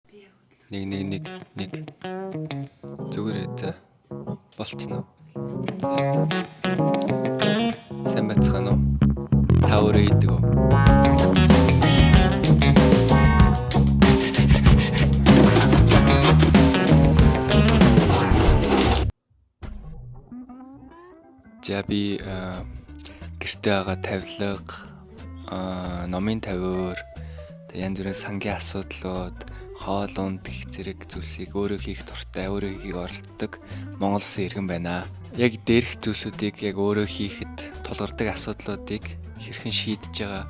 1 1 1 1. Зүгээр ээ, за. Болцсон уу? Сайн байцгаана уу? Та өөрөө хийдэг үү? За, би гэрте байгаа тавилга, номын тавиур, тэг янз бүрийн сангийн асуудлууд, хоол унд гэх зэрэг зүйлсийг өөрөө хийх дуртай, өөрөө хийхийг оролддог Монгол улсын иргэн байна. Яг дээрх зүйлсүүдийг яг өөрөө хийхэд тулгардаг асуудлуудыг хэрхэн шийдэж байгаа.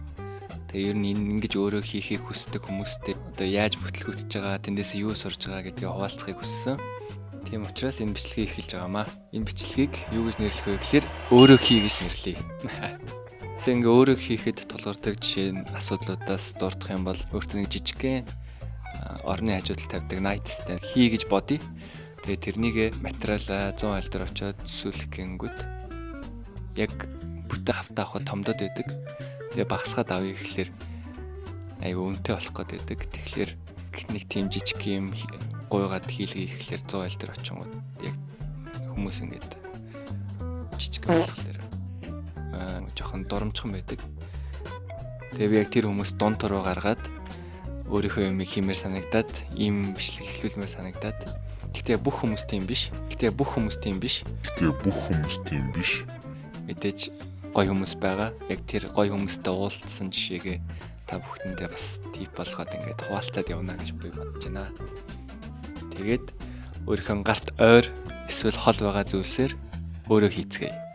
Тэгээ ер нь энэ ингэж өөрөө хийхийг хүсдэг хүмүүстэй одоо яаж бүтлгүүтж байгаа, тэндээс юу сурж байгаа гэдгийг хуваалцахыг хүссэн. Тийм учраас энэ бичлэгийг эхэлж байгаамаа. Энэ бичлэгийг юу гэж нэрлэх вэ гэхээр өөрөө хий гэж нэрлэе. Тэгээ ингээ өөрөө хийхэд тулгардаг жишээ нь асуудлуудаас дурдах юм бол өөртөө нэг жижигхэн орны хажуудал тавьдаг night stand хий гэж бодъё. Тэгээ тэрнийг материалаа 100 айл дээр очиод төсөөлөх гингүүд яг бүтэн хавтаа авахд томдод байдаг. Тэгээ багасгаад авъя гэхлээр айгу үнэтэй болох гээд байдаг. Тэгэхээр нэг тийм жижиг юм гуйгаад хийлгэе гэхлээр 100 айл дээр очингууд яг хүмүүс ингээд жижиг болохоор жоохон дурамчхан байдаг. Тэгээ би яг тэр хүмүүс дунд туруу гаргаад өөрийнхөө юмыг хиймээр санагдаад, ийм бичлэг эхлүүлмээр санагдаад. Гэхдээ бүх хүмүүс тийм биш. Гэхдээ бүх хүмүүс тийм биш. Гэхдээ бүх хүмүүс тийм биш. Мэдээж гой хүмүүс байгаа. Яг тэр гой хүмүүстэй уулзсан жишээгээ та бүхэндээ бас tip болгоод ингээд хуваалцаад явна гэж би бодож байна. Тэгээд өөрийнхөө гарт ойр эсвэл хол байгаа зүйлсээр өөрөө хийцгээе.